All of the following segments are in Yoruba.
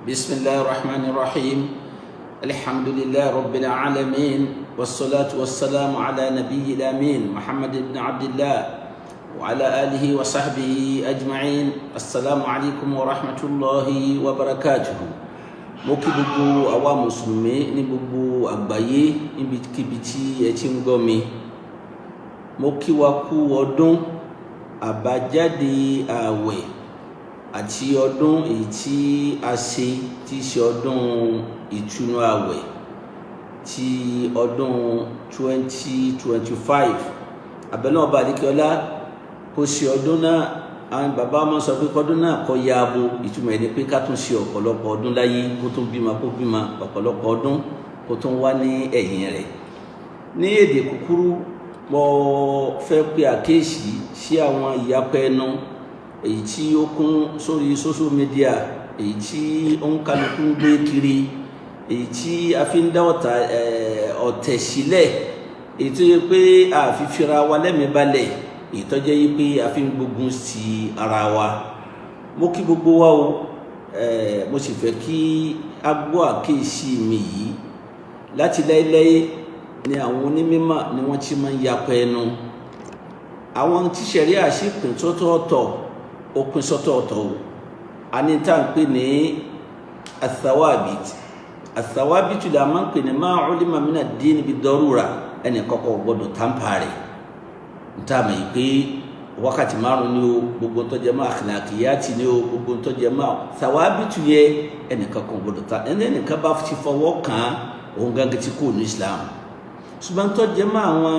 بسم الله الرحمن الرحيم. الحمد لله رب العالمين، والصلاة والسلام على نبي الأمين محمد بن عبد الله وعلى آله وصحبه أجمعين. السلام عليكم ورحمة الله وبركاته. Mo kí gbogbo àwa mùsùlùmí ní gbogbo àgbáyé, níbikíbi tí ẹ ti ń gbọ́ mi. Mo kí wa kú ọdún àbájáde ààwẹ̀ àti ọdún èyí tí a ṣe, tí í ṣe ọdún ìtúnu ààwẹ̀ ti ọdún 2025. Àbẹ̀lẹ̀ ọba àdìkẹ́ọ́lá kó ṣe ọdún náà. Àwọn bàbá wọn sọ pé kọ́dún náà kọ́ ya abo. Ìtumọ̀ ẹ̀ ni pé ká tún ṣe ọ̀pọ̀lọpọ̀ ọdún láyé, kó tún bímọ, kó bímọ ọ̀pọ̀lọpọ̀ ọdún, kó tún wá ní ẹ̀yìn rẹ̀. Ní èdè kúkúrú, mo fẹ́ pe àkíyèsí sí àwọn ìyapẹ́ ẹnu èyí tí ó kún sórí social media, èyí tí ó ń kálukú ń gbé kiri, èyí tí a fi ń dá ọ̀tẹ̀ sílẹ̀, èyí tó yẹ pé a fi fira wa lẹ́mìí balẹ̀, èyí tó jẹ́ yí pé a fi ń gbógun sí ara wa. Mo kí gbogbo wa o. Mo sì fẹ́ kí a gbọ́ àkíyèsí mi yìí. Láti láéláé ni àwọn onímọ̀ ni wọ́n ti máa ń yapa ẹnu. Àwọn tí ṣẹ̀ríà sì pín sọ́tọ̀ọ̀tọ̀, ó pín sọ́tọ̀ọ̀tọ̀ o. A ní tá à ń pè ní athawabit. Athawabit la máa ń pè ní ma ulima mina ad-din bid-darura, ẹnì kọ́kọ́ gbọ́dọ̀ tamper rẹ̀. Níta mọ̀ yìí pé wákàtí 5 ni o, gbogbo tó jẹ́ mọ́ akhlaqiyati ni o, gbogbo tó jẹ́ mọ́ thawabitu yẹ, ẹnìkan kan gbọ́dọ̀ ta ẹni ẹnìkan bá ti fọwọ́ kàn án, òun gángan ti kú ní Islam. Ṣùgbọ́n tó jẹ́ mọ́ àwọn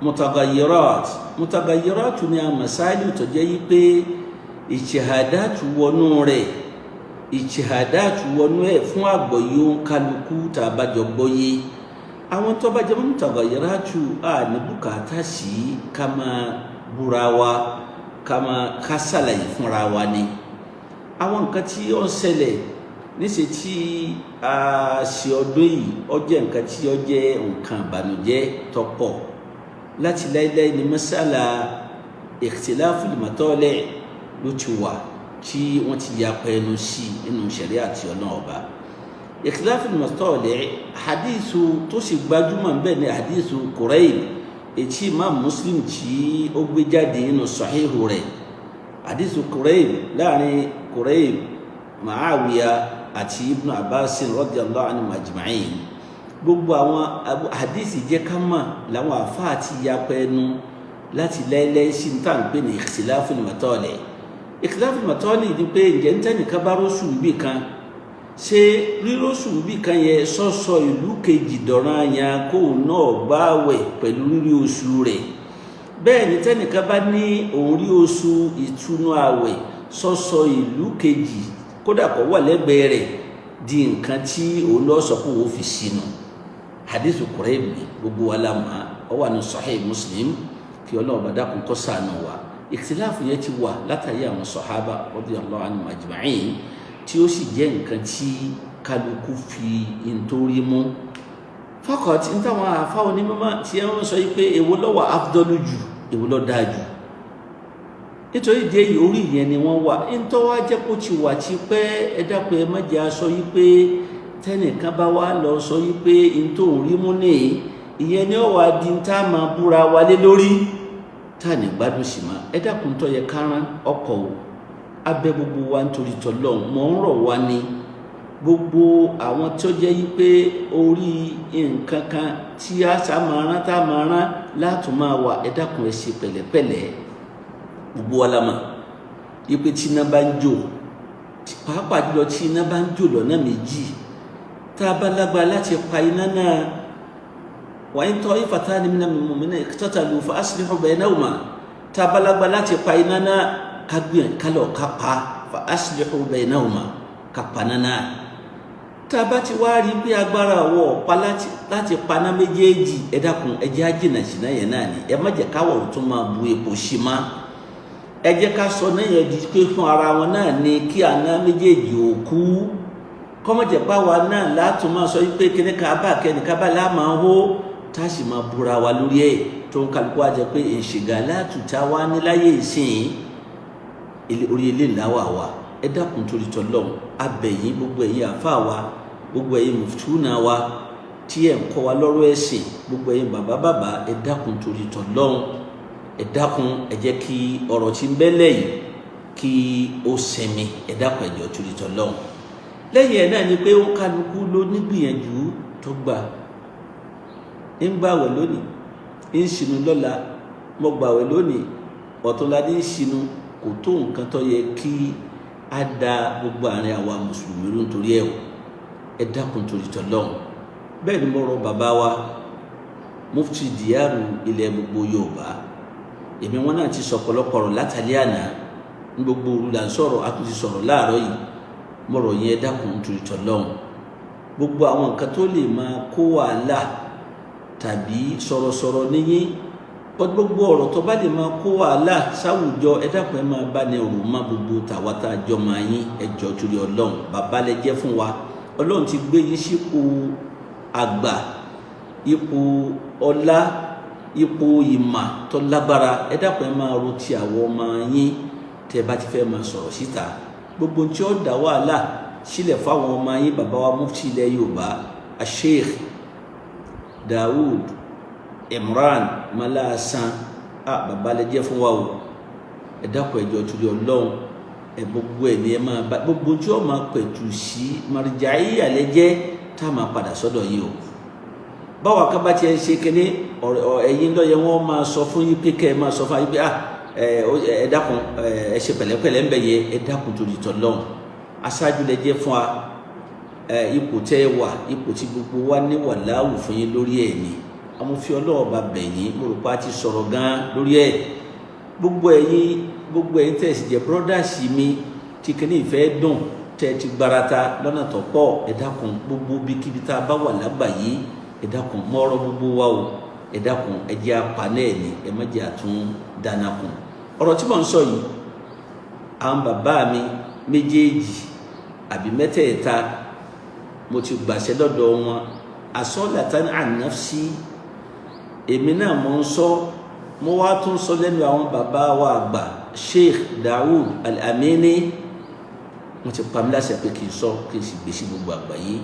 mutagayirat, mutagayirat ni àwọn masáìlì tó jẹ́ yí pé ìṣèhàdàtú wọnú rẹ̀, ìṣèhàdàtú wọnú ẹ̀ fún àgbọ̀yé òǹkálukú tá a bá jọ gbọ́yé. Àwọn tó bá jẹ́ mọ́ mutagayirat, a ní bùkátà sí ká máa búra wa, ká máa ká ṣàlàyé fúnra wa ni. Àwọn nǹkan tí ó ń ṣẹlẹ̀ níṣẹ́ tí a ṣe ọdún yìí, ó jẹ́ nǹkan tí ó jẹ́ nǹkan ìbànújẹ́ tó pọ̀. Láti láíláí ni masala ikhtilaful matali' ló ti wà tí wọ́n ti yapa ẹnu sí nínú ṣẹ̀ríà àti ọ̀nà ọba. Ikhtilaful matali', hadithu tó sì gbajúmọ̀ bẹ́ẹ̀ ni hadithu Kurayb, ètí Imam Muslim tí ó gbé jáde nínú sahihu rẹ̀. Hadithu Kurayb, láàrin Kurayb, Muawiya àti Ibn Abbas radiyallahu anhum ajma'in. Gbogbo àwọn hadithi jẹ́ ká mọ̀ làwọn àfáà ti yapa ẹnu láti láíláí sí ní tá à ń pè ní ikhtilaful matali'. Ikhtilaful matali' ni pé, ǹjẹ́ ń tẹ́nìkan bá rọ́ṣù níbì kan, ṣé rírọ́ṣù níbì kan yẹ sọ́sọ ìlú kejì dọ̀ràn yẹn kóun náà gbààwẹ̀ pẹ̀lú rírí oṣù rẹ̀? Bẹ́ẹ̀ ni tẹ́nìkan bá ní òun rí oṣù ìtúnú àwẹ̀, sọ́sọ ìlú kejì, kódà kó wà lẹ́gbẹ̀ẹ́ rẹ̀, di nǹkan tí òun lọ sọ pé òun fi sínú? Hadithu Kurayb ni gbogbo wa la mọ̀, ọ wà ní Sahih Muslim. Kí Ọlọ́run bá dákun kó ṣàánú wa. Ìkìtìláàfù yẹn ti wà látàrí àwọn sọ̀hábà radiyallahu anhum ajma'in, tí ó sì jẹ́ nǹkan tí kálukú fi ntórí mú fọkàn tí ń táwọn àfáwọn onímọ̀ tí wọ́n sọ yìí pé èwo ló wà afdalu jù, èwo ló dáa jù. Nítorí ìdí èyí, orí ìyẹn ni wọ́n wà. Ntọ́ wá jẹ́ kó ti wà tí pẹ́. Ẹ dákun, ẹ má jẹ́ aṣọ yìí pé tẹ́nìkan bá wá lọ sọ yìí pé ntòun rí mú ní ìyẹn ni ó wà di tá a máa búra wálé lórí, tá a ní gbádùn sí ma. Ẹ dákun, tó yẹ kárán ọkọ̀ o, abẹ́ gbogbo wa nítorí tọ́lọ́hún, mọ̀ ń rọ̀ wá ní gbogbo àwọn tó jẹ́ yí pé orí nǹkan kan tí a sá máa rán, tá a máa rán látún máa wà. Ẹ dákun, ẹ ṣe pẹ̀lẹ́pẹ̀lẹ́. Gbogbo wa la mọ̀ yí pé tí iná bá ń jò, pàápàá jùlọ tí iná bá ń jò lọ́nà méjì, tá a bá lágbára láti pa iná náà, wa in ta'ifatani minal mu'minina iqtatalu fa aslihu baynahuma. Tá a bá lágbára láti pa iná náà, ká gbìyànjú kálọ̀ ká pa, fa aslihu baynahuma, ká pa náà. Tá a bá ti wá rí pé agbára wọ̀ pa láti paná méjèèjì, ẹ dákun, ẹ jẹ́ á jìnnà sínú yẹn náà ni. Ẹ má jẹ́ káwọ̀ tó máa bu epo sí ma. Ẹ jẹ́ ká sọ náà yẹn di pé fún ara wọn náà ni kí àná méjèèjì ò kú, kọ́mọ̀jẹ̀ páwa náà látún máa sọ pé kíní ká bá kẹ́ni ká bá láàmà hó, tá a sì máa búra wa lórí ẹ̀, tó ń kálukú wá jẹ pé ìṣègà látùtà wá níláyé ìsìn orí ilé ńlá wà wá. Ẹ dákun torí tọlọ́run, abẹ̀yìn gbogbo ẹ̀yin àfáà wa, gbogbo ẹ̀yin mùtúnà wa tí ẹ̀ ń kọ́ wa lọ́rọ̀ ẹ̀sìn, gbogbo ẹ̀yin bàbá bàbá, ẹ dákun torí tọlọ́run, ẹ dákun, ẹ jẹ́ kí ọ̀rọ̀ tí ń bẹ́lẹ̀ yìí kí ó sinmi. Ẹ dákun, ẹ jọ̀ọ́ torí tọlọ́run. Lẹ́yìn ẹ̀ náà ni pé ó kálukú ló nígbìyànjú tó gbà ń gbàwẹ̀ lónìí, ń ṣinu lọ́la. Mo gbàwẹ̀ lónìí, ọ̀túnla ní ń ṣinu. Kò tó nǹkan tó yẹ kí á da gbogbo àárín àwa mùsùlùmí rú nítorí ẹ̀ o. Ẹ dákun torí tọlọ́run. Bẹ́ẹ̀ ni mo rọ bàbá wa mufti diyaru ilẹ̀ gbogbo Yorùbá. Èmi wọn náà ti sọ ọ̀pọ̀lọpọ̀ ọ̀rọ̀ látàlẹ́ àná, ní gbogbo òru là ń sọ̀rọ̀, a tún ti sọ̀rọ̀ láàárọ̀ yìí. Mo rọ̀ yín, ẹ dákun torí tọlọ́run. Gbogbo àwọn nǹkan tó lè máa kó wàhálà tàbí sọ̀rọ̀sọ̀rọ̀ níyìn, gbogbo ọ̀rọ̀ tó bá lè máa kó wàhálà sáwùjọ, ẹ dákun, ẹ máa bá ní rò má gbogbo tàwa tá a jọ máa yín. Ẹ jọ̀ọ́ torí Ọlọ́run, bàbá lẹ jẹ́ fún wa. Ọlọ́run ti gbé yín sípò àgbà, ipò ọlá, ipò ìmà tó lágbára. Ẹ dákun, ẹ máa ro ti àwọn ọmọ yín tẹ́ bá ti fẹ́ máa sọ̀rọ̀ síta. Gbogbo tí ó dá wàhálà sílẹ̀ fáwọn ọmọ yín, bàbá wa mufti ilẹ̀ Yorùbá, Sheikh Daoud Imran Malasan, a bàbá lẹ jẹ́ fún wa o. Ẹ dákun, ẹ jọ̀ọ́ torí Ọlọ́run, ẹ gbogbo ẹ ní ẹ máa bá gbogbo tí ó máa pẹ̀tù sí marìjàíyà lẹ jẹ́ tá a máa padà sọ́dọ̀ yìí o. Báwa ká bá tiẹ̀ ṣe kínní ọ̀rọ̀ ẹ̀yin lọ́yẹ wọ́n máa sọ fún yín pé kẹ́ ẹ máa sọ fún yín pé ẹ dákun, ẹ ṣe pẹ̀lẹ́pẹ̀lẹ́ ń bẹ̀ yẹ. Ẹ dákun torí tọlọ́run, aṣáájú lẹ jẹ́ fún wa. Ipò tẹ́ ẹ wà, ipò tí gbogbo wa ní wà láwù fún yín lórí ẹ̀ ni. Amòfin Ọlọ́run bá bẹ̀ yín. Mo rò pé a ti sọ̀rọ̀ gan lórí ẹ̀. Gbogbo ẹ̀yin tẹ̀ sì jẹ́ brothers mi tí kìíní ìfẹ́ dùn, tẹ́ ti gbarata lọ́nà tó pọ̀, ẹ dákun, gbogbo bíkíbi tá a bá wà lágbàáyé, ẹ dákun, mọ́rọ́ gbogbo wa o. Ẹ dákun, ẹ jẹ́ apalẹ̀ ẹ̀ ní, ẹ má jẹ́ àtún dáná kun. Ọ̀rọ̀ tí mò ń sọ yìí, àwọn bàbá mi méjèèjì àbí mẹ́tẹ̀ẹ̀ta, mo ti gbàṣẹ lọ́dọ̀ wọn. Asọ́làtàn ànáfsí, èmi náà mo ń sọ, mo wá tún sọ lẹ́nu àwọn bàbá wa àgbà Sheikh Daoud Al-Amini. Wọ́n ti pa mí láṣẹ pé kí n sọ, kí n sì gbé sí gbogbo àgbáyé.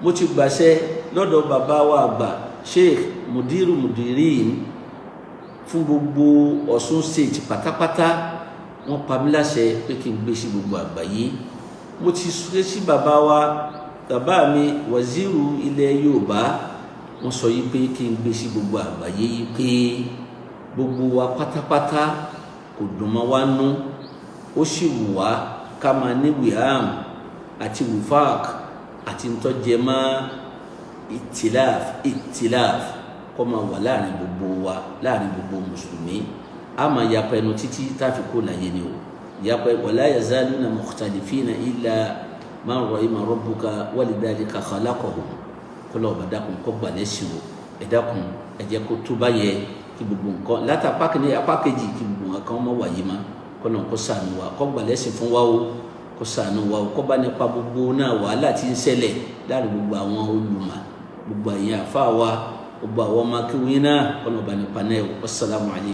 Mo ti gbàṣẹ lọ́dọ̀ bàbá wa àgbà Sheikh Mudiru Mudirin fún gbogbo Ọ̀ṣun State pátápátá. Wọ́n pa mí láṣẹ pé kí n gbé sí gbogbo àgbáyé. Mo ti ṣe sí bàbá wa, bàbá mi waziri ilẹ̀ Yorùbá. Wọ́n sọ yìí pé kí n gbé sí gbogbo àgbáyé yìí pé gbogbo wa pátápátá, kò dùn mọ́ wa nú, ó sì wù wá ká máa ní wiham àti wifaq àti ntọ́jẹmọ́ ìtìláf ìtìláf kó máa wà láàrin gbogbo wa, láàrin gbogbo mùsùlùmí. A máa yapa ẹnu títí tá a fi kó láyé ni o. Yapa wala yazaluna mukhtalifina illa man rahima rabbuka walidhalika khalaqahum. Kọlọ́ ọba dákun kó gbà lẹ́sìn o. Ẹ dákun, ẹ jẹ́ kó tó bá yẹ kí gbogbo nǹkan látàpá kìíní apá kejì, kí gbogbo nǹkan má wáyé má. Kọlọ́ kó ṣàánú wa, kó gbà lẹ́sìn fún wa o, kó ṣàánú wa o, kó bá nípa gbogbo náà wàhálà tí ń ṣẹlẹ̀ láàrin gbogbo àwọn olùmọ̀, gbogbo àyìn àfa wa, gbogbo àwọn ọmọ akéwìn náà. Kọlọ́ ọba nípa náà. Wassalamu alaykum.